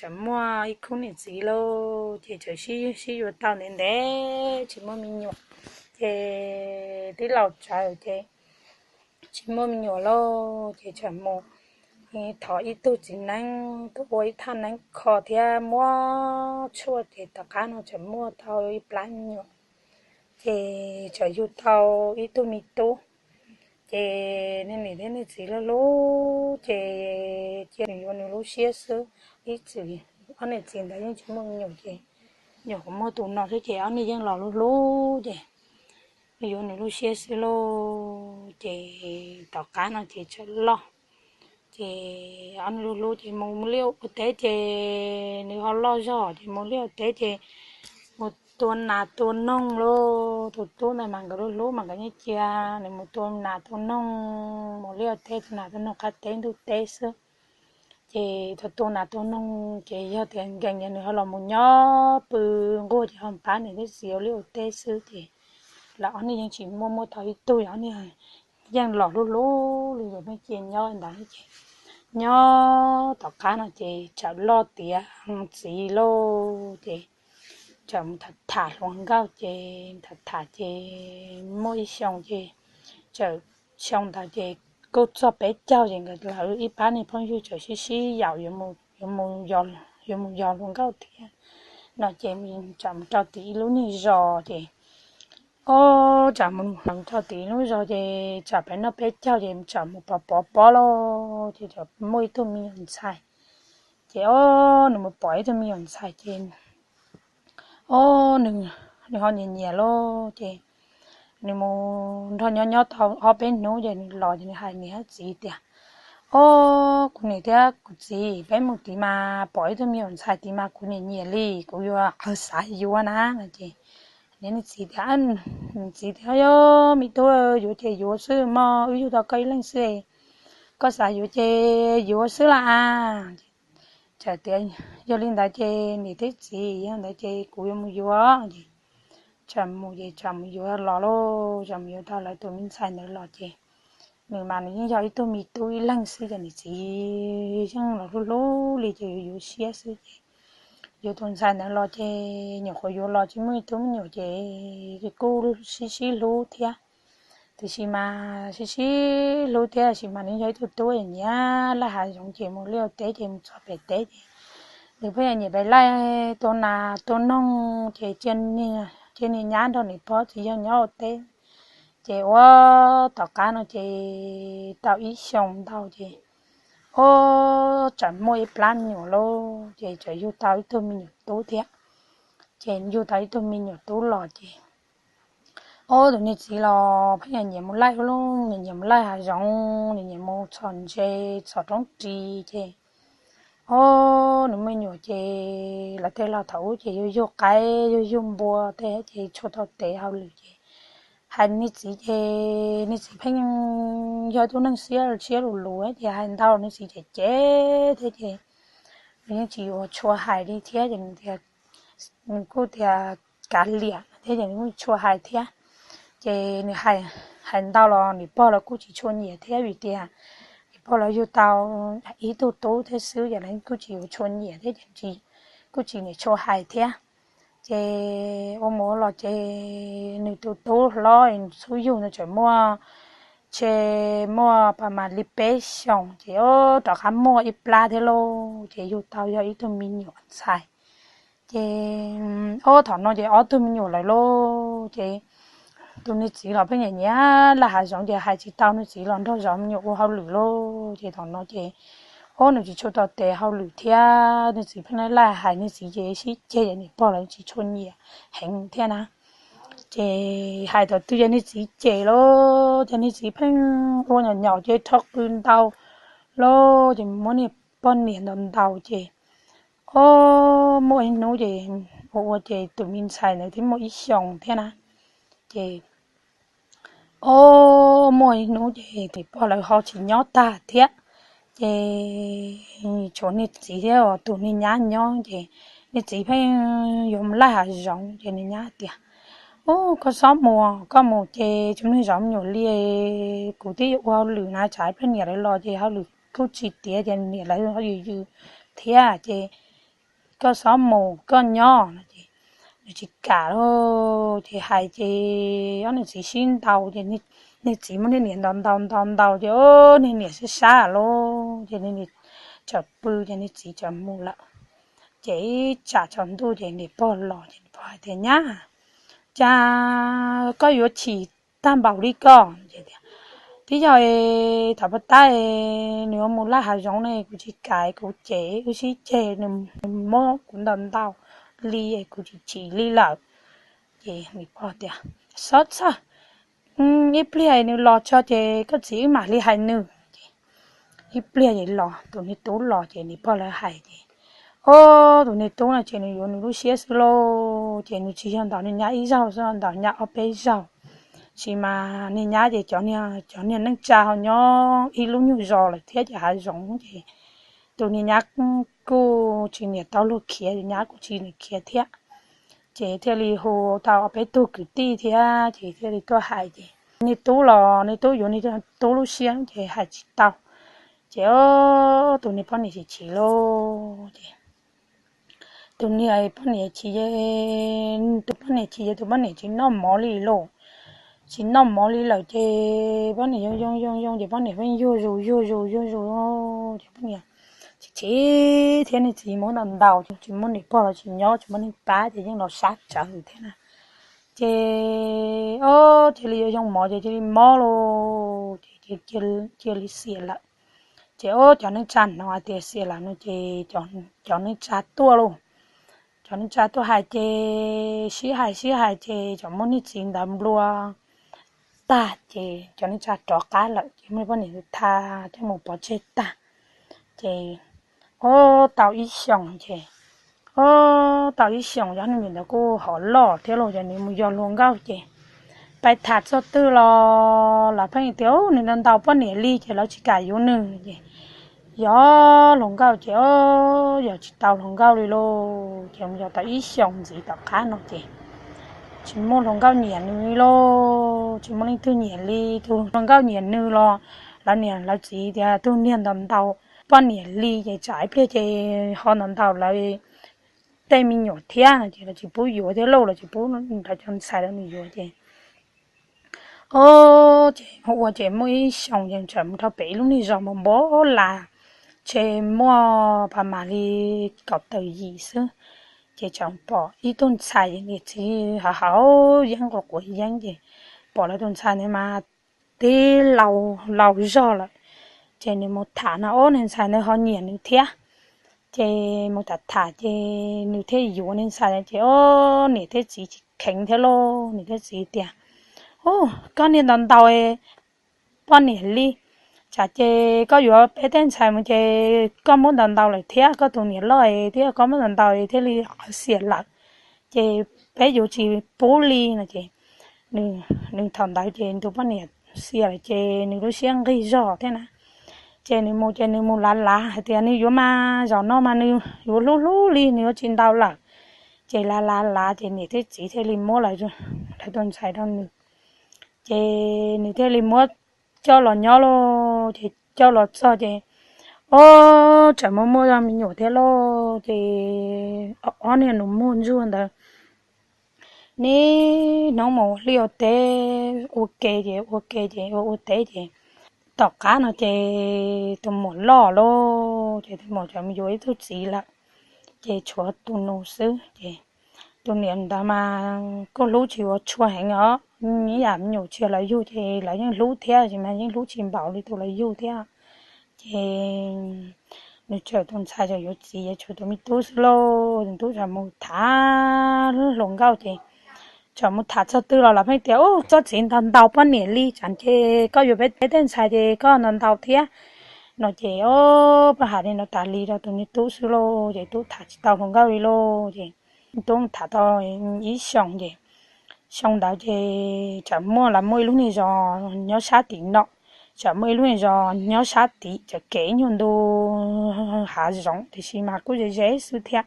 txawm muaj ib khub niam txiv lauj, ces txawm sib sib yuav tau ntev ntev tsis muaj me nyuam. Ces twb laus tsawv ces tsis muaj me nyuam lauj, ces txawm mus thov ib tug txiv neeb tuaj ua ib thaj neeb kho thiab muab tshuaj, ces tom qab no txawm muaj tau ib plab me nyuam. Ces txawm yug tau ib tug me tub. Ces niag niam thiab niag txiv hlub hlub ces cia nws yuav nws lub siab xwb. Ib txwm ob niam txiv ntawd yeej tsis muaj me nyuam ces nyuam qhuav muaj tus no xwb ces ob niag yeej los hlub hlub ces nws yuav nws lub siab xwb lauj. Ces tom qab no ces txawm loj, ces ob niag hlub hlub ces mus liaj ua teb ces nws ho loj zog ces mus liaj ua teb ces mus tua nas tua noog lauj. Tus tub ntawd mas nkawd hlub hlub mas nkawd yeej cia nws mus tua nas tua noog, mus liaj ua teb tua nas tua noog qab teb ntuj teb xwb. Ces tau tua nas tua noog ces yog tias nkees ces nws ho los mus nyob pw nquag ces ho pab niam thiab txiv ua liaj ua teb xwb ces lawv ob niag yeej tsis muaj muaj tau ib tug, ob niag yeej los hlub hlub li ces pheej cia nyob ntawd ces nyob tom qab no ces txawm loj tiav txiv lauj ces txawm mus tham tham hluas nkauj ces tham tham ces muaj ib xyoo ces txawm xyoo ntawd ces kuj txog peb caug ces nkawd lawv ib pab niag phooj ywg txawm sib sib yaum yuav mus yos hluas nkauj thiab no ces txawm mus rau tim ib lub niag zos ces, o, txawm mus rau tim ib lub zos ces txawm peb noj peb caug ces txawm mus pov pov pob lauj ces txawm muaj ib tug me nyuam ntxhais. Ces o, nws mus pom ib tug me nyuam ntxhais ces o, nws ho nyiam nyiam lauj ces nws mus nrog nyob nyob tau ob peb hnub ces nws los ces nws hais niam hais txiv tias, o, kuv niam thiab kuv txiv, peb mus tid mas pom ib tug me nyuam ntxhais tid mas kuv nyiam nyiam li, kuv yuav xav yuav na no ces niam txiv tias, txiv tias, yog me tub, yuav ces yuav xwb mog, wb yug tau koj ib leeg xwb, koj xav yuav ces yuav xwb las. Txawm tias yog li ntawd ces niam thiab txiv, yog ntawd ces kuv yuav mus yuav es txawm mus ces txawm mus yuav los lauj, txawm mus yuav tau lawv tus me ntxhais ntawd los ces nws mas nws yeej yog ib tug me tub ib leeg xwb ces niam txiv yeej los hlub hlub li ces yuav yuav siab xwb ces yuav tus ntxhais ntawd los ces nyuam qhuav yuav los tsis muaj ib tug me nyuam ces kuj sib sib hlub thiab. Tiam sis mas sib sib hlub thiab tab sis mas nws yog ib tug tub nyiam laij hav zoov ces mus liaj teb ces mus txog pem teb ces nws pheej nyiam pem laij tua nas tua noog ces cia niag nyab nrog niam pog txiv yawg nyob ua teb. Ces ua tom qab no ces tau ib xyoos ntau ces ua txawm muaj ib plab me nyuam lauj, ces txawm yug tau ib tug me nyuam tub thiab. Ces yug tau ib tug me nyuam tub los ces ua tus niag txiv los pheej nyiam mus laij ub, nyiam mus laij hav zoov, nyiam mus txhom ntses txhom roob ris ces o, nws me nyuam ces lawv tej laus thaum ub ces yug yug qaib yug yug npua tej ces tshua tau tes hauj lwm ces hais niag txiv ces niag txiv pheej yog ib tug neeg siab siab lus lus ces hais ntau niag txiv cem cem thiab ces nws yeej tsis yuav tshua hais li thiab ces nws tias, nws kuj tias kav liam thiab ces nws kuj tshua hais thiab. Ces nws hais ntau los niam pog los kuj tsis tshua nyiam thiab vim tias niam pog los yug tau ib tug tub thiab xwb ces lawv kuj tsis yuav tshua nyiam thiab ces kuj tsis niam tshua hais thiab. Ces ua mus ua los ces nws tus tub hlob nws xub yug no tseem muaj, ces muaj pas mas li peb xyoos ces rov qab muaj ib plab thiab lauj, ces yug tau yog ib tug me nyuam ntxhais. Ces ob thaum no ces ob tug me nyuam lawm lauj, ces tus niag txiv los pheej nyiam nyiam laij hav zoov ces hais tsis tau, niag txiv los nrog zov me nyuam ua hauj lwm lauj, ces thaum no ces ob nws tsis tshua tau tes hauj lwm thiab, niag txiv pheej laij laij hais niag txiv ces sib ceg ces niam pog los tsis tshua nyiam heev thiab na. Ces hais thaum twg ces niag txiv cem lauj, ces niag txiv pheej ua nyaum nyaum ces rho qw ntau lauj, ces muab niag poj niam ntaus ntaus ces ob muaj ib hnub ces ua ua ces tus me ntxhais ntawd twb muaj ib xyoos thiab na. Ces ob muaj ib hnub ces niam pog lawv ho tsis nyob tag thiab, ces tshuav niag txiv thiab tus niag nyab nyob ces niag txiv pheej yuav mus laij hav zoov ces niag nyab tias, ub, koj txhob mus, koj mus ces tsis muaj neeg zov me nyuam li, kuv twb yuav ua hauj lwm na, tsam ib pliag niam lawv los ces hauj lwm kuj tsis tiav ces niam lawv ho yws yws thiab ces koj txhob mus, koj nyob no ces nws tsis kam lauj. Ces hais ces ob niag txiv sib ntaus ces niag txiv muab niag niam ntaus ntaus ntaus ntaus ces niag niam sab sab lauj ces niag niam txawm pw ces niag txiv txawm mus lawm. Ces ib tsam tsaus ntuj ces niam pog los ces niam pog hais tias, Nyab, cas koj yuav chim tag npaum li ko? Ces tias, Twb yog thaum pag tab nws yuav mus laj hav zoov ne, kuv tsis kam, kuv cem wb sib ceg, nws muab kuv ntaus ntaus li, kuv tsis chim li lawm. Ces niam pog tias, Txhob txhawj, ib pliag nws los tso ces koj txiv wb mam li hais nws. Ces ib pliag ces los, tus niag tub los ces niam pog lawv hais ces, ob, tus niag tub no ces nws yuav nws lub siab xwb lauj. Ces nws tsis yog ntaus niag nyab ib zaug xwb, ntaus nyab ob peb zaug. Tab sis mas niag nyab ces cov niag neej tsa ho nyob ib lub nyuag zos lawm thiab ces hav zoov ces tus niag nyab kuj tsis niam tau luag khiav, nyab kuj tsis niam khiav thiab. Ces thiaj li hu tau ob peb tug kwv tij thiab ces thiaj li tuaj hais ces niag tub los niag tub yuav niag tub lub siab ces hais tsis tau. Ces ob, tus niag poj niam chim chim lauj ces tus niag poj niam chim, tus poj niam chim ces tus poj niam tsis noj mov li lauj. Tsis noj mov li lawm ces poj niam yoo yoo yoo yoo ces poj niam pheej yuag zus yuag zus yuag zus ces poj niam chim chim thiab, niag txiv muab ntaus ntaus ces tsis muaj niam pog los tsis nyob, tsis muaj neeg pab ces yeej los sab tsawv thiab na. Ces ob, cia li yuav yoo mov ces cia li mob lauj ces cia li xiam lawm. Ces ob, cov neej tsa hnov hais tias xiam lawm no ces cov neej tsa tuaj lauj. Cov neej tsa tuaj hais ces sib hais sib hais ces txawm muab niag txiv ntawd nplua tag ces cov neej tsa rov qab lawm ces muab poj niam ntawd tha coj mus pov tseg tag. Ces ob, tau ib xyoos ces ob, tau ib xyoos cov neeg ntawd kuj hov loj thiab lauj ces nws mus yos hluas nkauj ces pais tham txog twg los lawv pheej tias nws ntaus ntaus poj niam li ces lawv tsis kam yuav nws ces yos hluas nkauj ces ob, yos tsis tau hluas nkauj li lauj. Ces mus yos tau ib xyoos ntxiv tom qab no ces tsis muaj hluas nkauj nyiam nws li lauj, tsis muaj leej twg nyiam li. Tus hluas nkauj nyiam nws los lawv niam lawv txiv tias tus niag ntaus ntaus poj niam li ces tsam ib pliag ces ho ntaus ntaus lawv tej me nyuam thiab no ces lawv tsis pub yuav thiab lauj, lawv tsis pub lawv cov ntxhais rau nws yuav ces ob, ces mus ua ces muaj ib xyoos ces txawm mus rau pem ib lub niag zos npau npau las, ces muaj pas mam li kaum tawm yim xwb. Ces txawm pom ib tug ntxhais niam txiv hauv hauv yeeb quav quav yeeb ces pom lawv tus ntxhais ntawd mas twb laus laus zog lawm. Ces nws mus tham no ob, niag ntxhais ntawd ho nyiam nws thiab. Ces mus tham tham ces nws thiaj yuav niag ntxhais ces ob, niam thiab txiv tsis kheev thiab lauj, niam thiab txiv tias, Ub, koj niag ntaus ntaus poj niam li, tsam ces koj yuav peb tej ntxhais mus ces koj muab ntaus ntaus lawm thiab, koj tus niam loj thiab koj muab ntaus ntaus thiaj li xiam lawm, ces peb yuav tsis pub li no ces nws thaum ntawd ces tus poj niam xiam lawm ces nws lub siab nqig zog thiab na. Ces nws mus ces nws mus lav lav hais tias nws yuav mas zaum no mas nws yuav hlub hlub li, nws yuav tsis ntaus lawm. Ces lav lav lav ces niam thiab txiv thiaj li muab lawv tus ntxhais rau nws. Ces nws thiaj li muab coj los nyob lauj, ces coj los txog ces ob, tseem muaj muaj me nyuam thiab lauj. Ces ob niag nus muag ntsuag ntawd niaj hnub mus ua liaj ua teb ua ke ces ua ke ces ua ua teb ces tom qab no ces tus muam loj lauj, ces tus muam tseem mus yuav ib tug txiv lawm, ces tshuav tus nus xwb ces tus niam ntawd mas kuj hlub tsis ua tshua heev os, ib yam me nyuam tsis yog lawv yug ces lawv yeej hlub thiab, tab sis mas yeej hlub tsis npaum li tus lawv yug thiab. Ces nws tseem, tus ntxhais tseem yuav txiv, tshuav tus me tub xwb lauj, tus tub tseem mus tham hluas nkauj ces tseem mus tham txog twg los lawv pheej tias, Ub, koj txiv ntaus ntaus poj niam li, tsam ces koj yuav peb tej ntxhais ces koj ntaus ntaus thiab no ces ob, pheej hais li no tas li rau tus niag tub xwb lauj, ces tub tham tsis tau hluas nkauj li lauj. Ces tub tham tau ib xyoos ces xyoo ntawd ces tseem muaj, lawv muaj ib lub niag zos nyob sab tim no, tseem muaj ib lub niag zos nyob sab tim, tseem kev ib nyuag ntu hav zoov tiam sis mas kuj ze ze xwb thiab.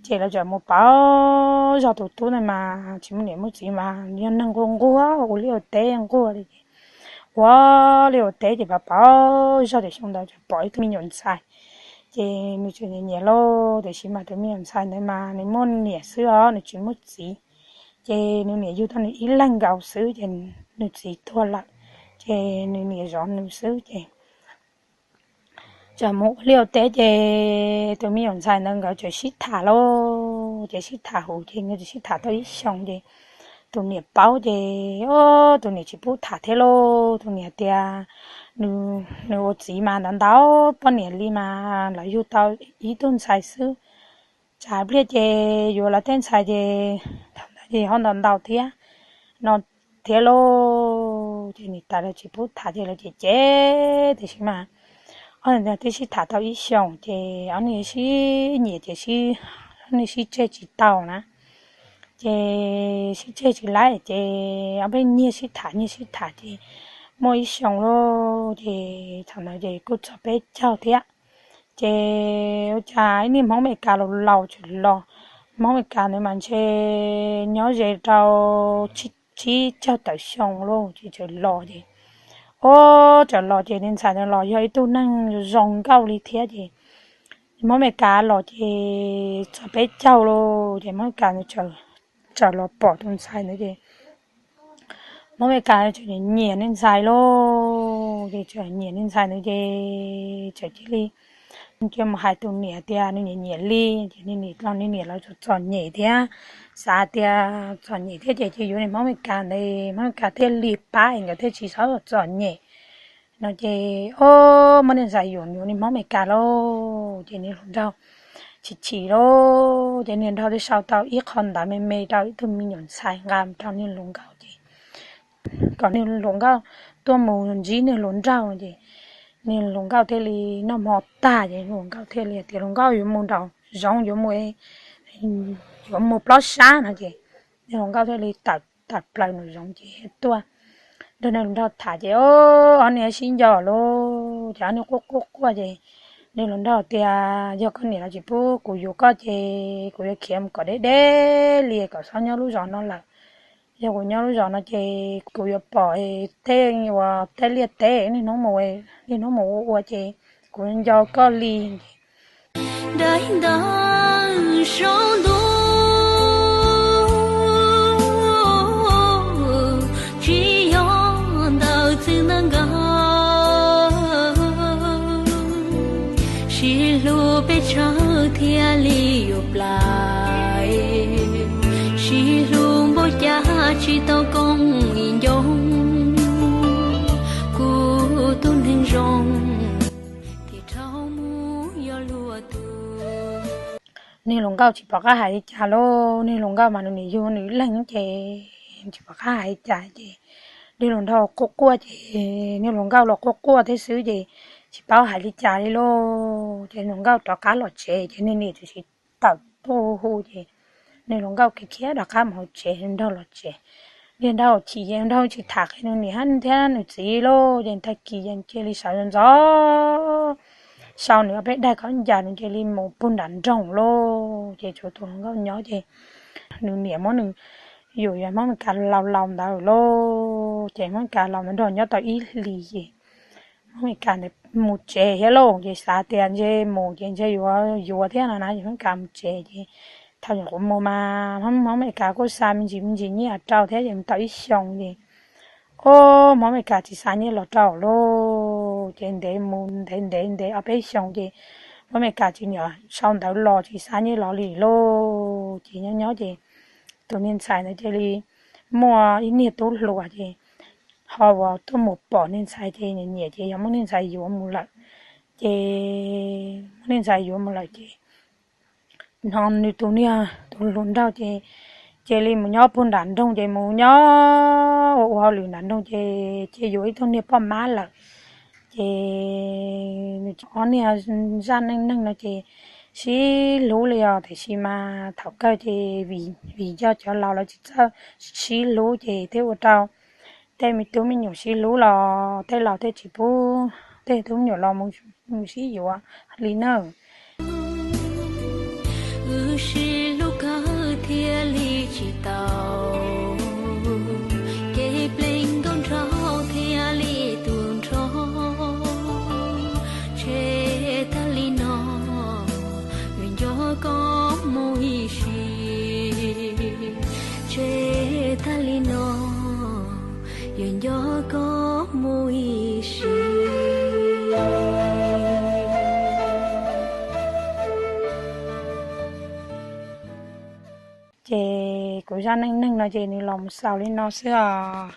Ces lawv tseem mus pauv zog, tus tub ntawd mas tsis muaj niam muaj txiv mas yog neeg nquag nquag, ua liaj ua teb nquag li ces ua liaj ua teb ces pauv pauv zog ces xyoo ntawd tseem pom ib tug me nyuam ntxhais Ces nws tseem nyiam nyiam lauj, tiam sis mas tus me nyuam ntxhais ntawd mas nws muaj niam xwb os, nws tsis muaj txiv. Ces nws niam yug tau nws ib leeg nkaus xwb ces nws txiv tuag lawm, ces nws niam zov nws xwb ces txawm mus ua liaj ua teb ces tus me nyuam ntxhais ntawd nkawd txawm sib tham lauj, ces sib tham huv ces nkawd txawm sib tham tau ib xyoos ces tus niam paub ces, o, tus niam tsis pub tham thiab lauj. Tus niam tias nws ua txiv mas ntau ntau poj niam li mas lawv yug tau ib tug ntxhais xwb, tsam pliag ces yuav lawv tej ntxhais ces thaum ntawd ces ho ntau ntau thiab no thiab lauj. Ces niam tais lawv tsis pub tham ces lawv cem cem, tiam sis mas ob niag twb sib tham tau ib xyoos ces ob niag sib nyiam ces sib, ob niag sib tseg tsis tau na. Ces sib tseg tsis laib ces ob peb nyiag sib tham nyiag sib tham ces muaj ib xyoos lauj, ces thaum ntawd ces kuj txog peb caug thiab. Ces ua cas ib niag Hmoob Amelikas laus laus txawm los, Hmoob Amelikas ntawd mas ntshe nyob ze rau tsib caug tawm xyoo lauj, ces txawm los ces, o, txawm los ces niag ntxhais ntawd los yog ib tug neeg zoo nkauj li thiab ces Hmoob Amelikas los ces txog peb caug lauj, ces Hmoob Amelikas ntawd txawm los pom tus ntxhais ntawd ces Hmoob Amelikas txawm nyiam niag ntxhais lauj, ces txawm nyiam niag ntxhais ntawd ces txawm cia li cia mus hais tus niam tias nws nyiam nyiam li, ces niag niam los niag niam lawv txom txom nyem thiab, xav tias txom nyem thiab ces cia yuav niag Hmoob Amelikas ntawd, Hmoob Amelikas thiaj li pab nkawd thiaj tsis txhob txom nyem no ces, o, muab niag ntxhais yuam yuav niag Hmoob Amelikas lauj, ces niag hluas nraug chim chim lauj, ces niag nraug thiaj sau tau ib qho ntawv me me rau ib tug me nyuam ntxhais nqa rau niag hluas nkauj ces kom niag hluas nkauj tuaj mus ntsib niag hluas nraug no ces niag hluas nkauj thiaj li noj hmo tag ces hluas nkauj thiaj li tias hluas nkauj yuav mus nraum zoov yuav mus, yuav mus plob sab no ces niag hluas nkauj thiaj li tawm plaws nraum zoov ces tuaj nrog niag hluas nraug tham ces ob niag sib nco lauj, ces ob niag quaj quaj quaj ces niag hluas nraug tias yog koj niam los tsis pub kuv yuav koj ces kuv yuav khiav mus kom deb deb li kom txhob nyob lub zos no lawm. Yog kuv nyob lub zos no ces kuv yuav pom tej uas tej liaj teb niaj hnub mus, niaj hnub mus ua ua ces kuv nco koj li. Daim ntawv saum ntuj tsis yog ntawv txwv ntawv nkawd, sib hlub peb tsawg thiaj li yuav plam, sib hlub npaum cas tsis tau koob ncoo, kuv tus neeg zoo thiaj rau mus yog luag tug. Niag hluas nkauj tsis pom qab hais li cas lauj, niag hluas nkauj mas nws niam yug nws leeg ces tsis pom qab hais li cas ces niag hluas nraug quaj quaj ces niag hluas nkauj los quaj quaj thiab xwb ces tsis paub hais li cas li lauj. Ces hluas nkauj rov qab los tsev ces niag niam txawm tawm tuaj hu hu ces niag hluas nkauj khiav khiav rov qab mus hauv tsev, nraug los tsev. Niag nraug chim ces nraug tsis tham qhia nws niam thiab nws txiv lauj, ces tag kis ces cia li sawv ntxov sau nws ob peb daim khaub ncaws nws cia li mus puag nram nroog lauj. Ces tshuav tus hluas nkauj nyob ces nws niam muab nws yuam yog Hmoob Mes Kas laus laus ntawd lauj, ces Hmoob Mes Kas laus ntawd nrog nyob tau ib hlis ces Hmoob Mes Kas ntawd mus tsev thiab lauj, ces xav tias ntshe mus ces ntshe yuav yuav thiab no na, ces Hmoob Mes Kas mus tsev ces thaum nyuam qhuav mus mas Hmoob Mes Kas kuj xa me ntsis me ntsis nyiaj rau thiab ces mus tau ib xyoos ces, o, Hmoob Mes Kas tsis xa nyiaj los rau lauj, ces ntev mus ntev ntev ntev ob peb xyoos ces Hmoob Mes Kas tsis niam sau ntawv los tsis xa nyiaj los li lauj, ces nyob nyob ces tus niag ntxhais ntawd cia li muaj ib niag tub hluas ces ho uas tuaj mus pom niag ntxhais ces nyiam nyiam ces yog muab niag ntxhais yuav mus lawm. Ces muab niag ntxhais yuav mus lawm ces no nws tus niag tus hluas nraug ces cia li mus nyob puag nram nroog ces mus nyob ua ua hauj lwm nram nroog ces cia yuav ib tug niag poj mab lawm. Ces nws ob niag zaj neej neeg no ces sib hlub li os, tiam sis mas thaum kawg ces vim yog cov laus lawv tsis txawj sib hlub ces thiaj ua rau tej me tub me nyuam sib hlub los tej laus thiaj tsis pub tej tub me nyuam los mus sib yuav li na. Wb sib hlub kawg thiaj li tsis tau, kev pleev nkauj nraug thiaj li tu nrho, tseg tag li no. Zaj neej neeg no ces nws los mus xaus li no xwb os.